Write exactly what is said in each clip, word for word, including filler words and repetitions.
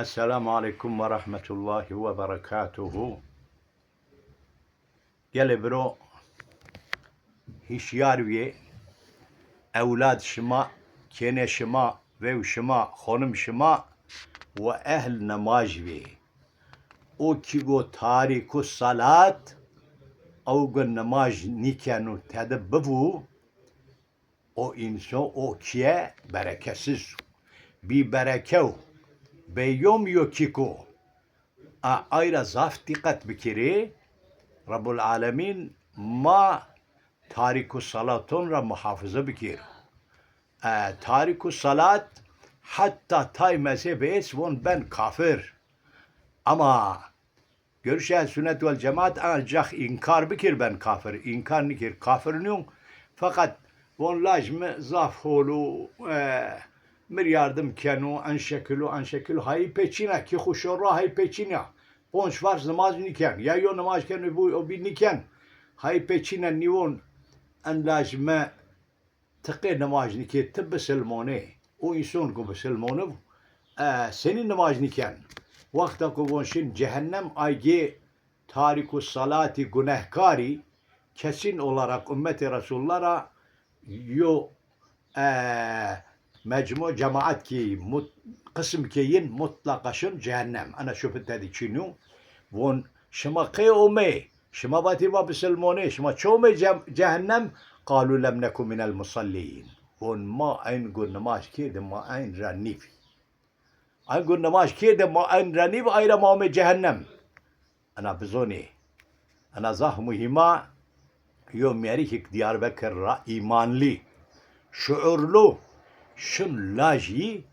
Esselamu aleykum ve rahmetullahi ve berekatuhu. Gelê biro, hişyar vîyê, ewlad şima, kênê şima, vew şima, xonim şima ve ehl nimaj vîyê. O kî go tarîku salat, ew go nimaj nîkeno, tede bivû, o însan, o kîye berekesiz o. Bî bereke o. Bêyom yo kîko. A, ay ra zaf dîqet bikirê. Rebbul Alemîn ma tarîku salaton ra muhafize bikir. E, tarîku salat hetta tay mezhebê est von ben kafir. Ama Görüşe Sünnet vel Cemaat ancak inkar bikir ben kafir. İnkar nikir, kafir nîyo. Fakat von laj mi zaf hol o, e, mir yardım keno, en şekil o, en şekil o. Hayî pê çîna, kî xo şorra hayî pê çîna. Ponc farz nimaj nîken. Ya yo nimaj ken, o bî, o bî nîken. Hayî pê çîna nîvon en laj mi Ti qê nimaj nîkê, ti bisilmon ê. O înson ku bisilmon ib, e, senî nimaj nîken? Wexta ku von şin cehennem, ay gê tarîku salatî, gunehkarî, kesin olarak ummetê Resulullah ra yo, e, mecmu cemaat kî mut-, qism kê yin mutlaqa şin cehennem. Ena şubhe tedî çin o. Von şima qey omey? Şima vatî ma bisilmon ê, şima çi omey ce-, cehennem? Qalû lem neku minel musallîn. Von ma eyn gur nimaj kêrdi, ma eyn ra nîvî. Eyn gur nimaj kêrdi, ma eyn ra nîvî, ay ra ma omey cehennem. Ena bizonê. Ena zaf muhîm a, yo mêrikêk Diyarbekir ra îmanlî, şuurlu, şin lajî,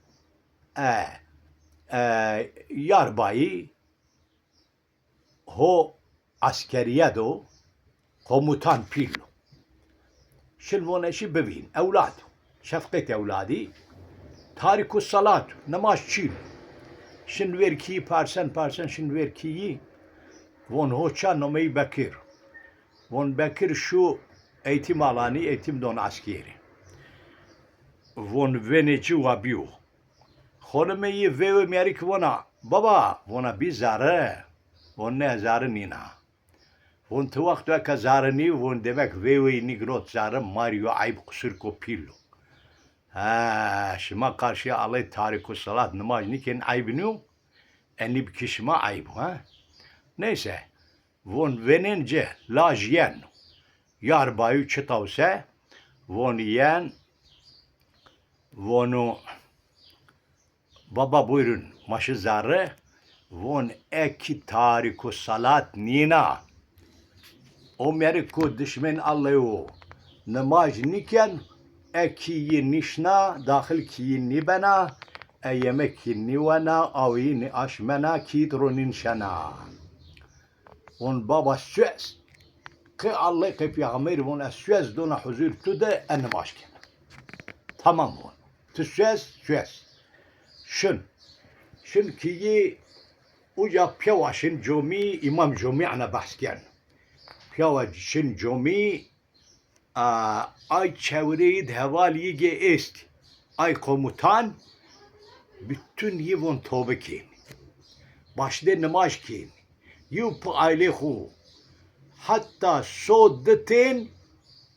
e, e, yarbayî, ho eskerîye do, komutan pîl o. Şin von eşî bivîn, ewlad o. Şefqet ewladî, tarîku salat o, nimaj çin o. Şin vêr kîyî, parsen parsen şin vêr kîyî, von ho ça, nomeyî Bekir. Von Bekir şu eğitim alanî, eğitim don eskerî. Von venê ci wa bîyo. Xonimê yi vêwê mêrik vona, baba, vona bî zerre. Von ne, zerre nîna. Von ti wexto eke zerre nî, von demek vêwê yi nîgirot zerre, ma rî yo eyb, qusur ko pîl o. Ha, şima qarşîya Allay tarîku salat nimaj nîkên eyb nîyo, enî bi kî şima eyb o, ha? Neyse, von venên ci, laj yen. Yarbayû çi tawse, von yen, vonu, baba buyurun, ma şi zerre, von e kî tarîku salat nîna. O mêrik ku dişmên Allay o, nimaj nîken, e kî yi nîşna, daxil kî yi nîbena, e yemek kî nîwena, awî yi nîaşmena, kî yi di ro nînişena. Von baba suez. Qê Allay qê peyxamberî von ez suez dona huzur tu de, e nimaj kena. Tamam von. Ti suez, suez. Şin. Şin kî yi uca pîyawa şin comî, îmam comî ena behs ken. Pîyawa şin comî, A, ay çewireyî di heval yi gê est. Ay komutan, bütün yi von tobe kên. Başlê nimaj kên. Yi û pi aylê xwu. Heta so di tên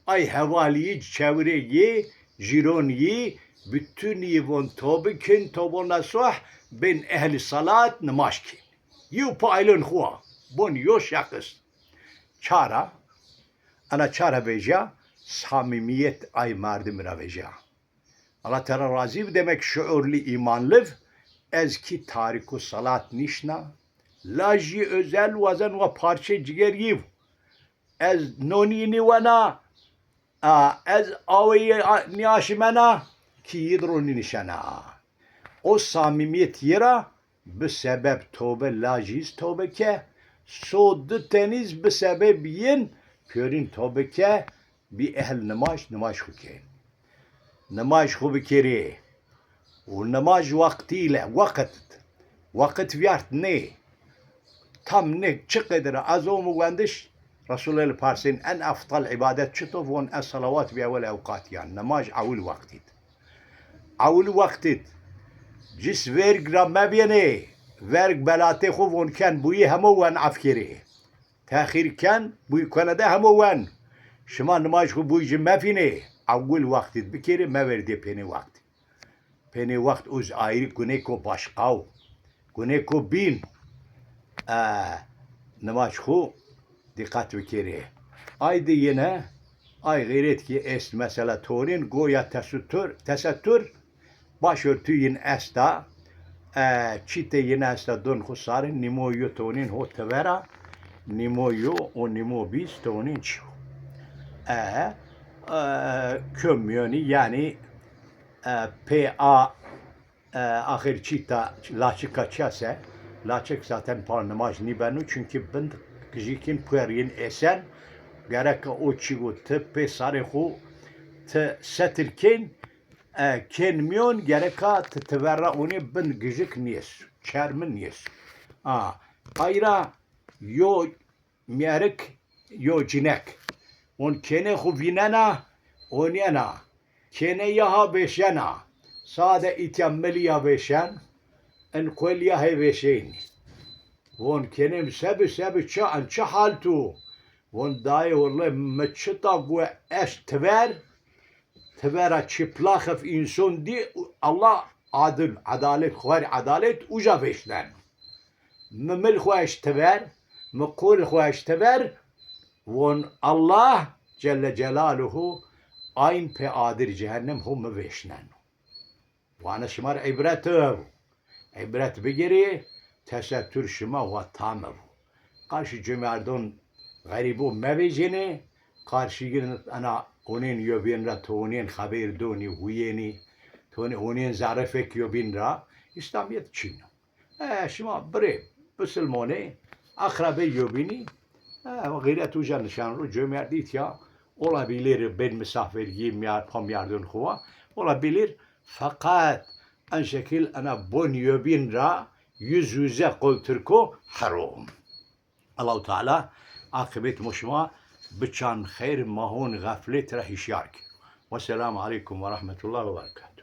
ay heval yi, çewirê yi, jîron yi, bütün yi von tobe kên, tobo nesuh, bên ehlî salat, nimaj kên. Yi û pi aylên xwu a. Bon yo şexis. Çara, ena çara vejya, samîmîyet ay merdimî ra vejya. Allah Teala razî bi, demek şuurlî, îmanlî bi, ez kî tarîku salat nîşna, lajî özel wazen wa parçê ciger yi bi. Ez nonî nîwena, a, ez aweyî a-, nîaşimena, kî yi di ro nînişena. O samîmîyet yi ra bi sebeb tobe lajî z tobe ke, so di tenî z bi sebeb yin pîyorîn tobe ke, bî ehl nimaj, nimaj xwu kên. Nimaj xwu bikerê. Û nimaj waqtî ile, waqit. Waqit vîyart nê. Tam nê, çi qedir a. Ez omo wendiş, Resulullah li parsên, en eftal îbadet çi to? Von, es salawat bi ewel ewqat, yan nimaj ewil waqtî d. Ewil waqtî d. Cis verg ra mebênê. Verg belatê xo von ken buyî hemo wen afkêrê. Texîr ken buyî kone de hemo wen. Şima nimaj xo buyî ci mefînê. Ewil wextî bikêrê, meverdê pênê wextî. Pênê wext uz ayrî gunêko başqaw. Gunêko bîn. E, nimaj xo dîqet bikêrê. Ay de yine, ay xeyret ki est mesela tonên goya tesutur, tesetur, başörtü yin esta, e, çîtê yin esta don xo sarê, nîmo yo tonên ho tevera, nîmo yo û nîmo bîs tonên çî yo. E, e, kö miyonî yanî, e, pê a, e, axir çîta laçika çese, laçik zaten par nimaj nîbeno, çunkî bind gijîkin puer yin êsen, gereka o çî go ti pê sarê xo ti setir kên, e, kên mîyon gereka ti tiverra onê bin gijik nês, çermi nês. A, ayra yo mîyerik, yo cinek. On kênê xo vînena, onîyena. Kênê ya ha vêşena. Sade îtya milî ya vêşen, in kuelî ya hê vêşeynî. Von kênê mi sebi sebi çi, en çi hal tu? Von dayê wille mi çita gue eşt tiver, tivera çiplaxif înson dî, Allah adil, edalet, xwer edalet uca vêşnen. Mi mil xo eşt tiver, mi qul xo eşt tiver, von Allah Celle Celaluhu ayn pê adir cehennem ho mi vêşnen. Vana şima rê îbret o. Îbret bigirê, tesetur şima wa tam o. Qarşî cumerdon xerîbo mevêcenê, qarşî yin ena onên yobîn ra to onên xebêr donî, huyênî, to onên zerifêk yobîn ra, Îslamîyet çin o. E, şima birê bisilmonê, eqrebê yobînî, e, xîret uca nişen ro, cömertî tîya, olabilir bên misafirgî miyar, pamiyardon xo wa, olabilir, feqet en şekil ena bon yobîn ra yüz yüze qol tirko herom. Allahu Teala aqibet mo şima biçan xeyr, ma hon xeflet ra hişyar kero. Wesselamu aleykum ve rahmetullahi ve berekatuhu.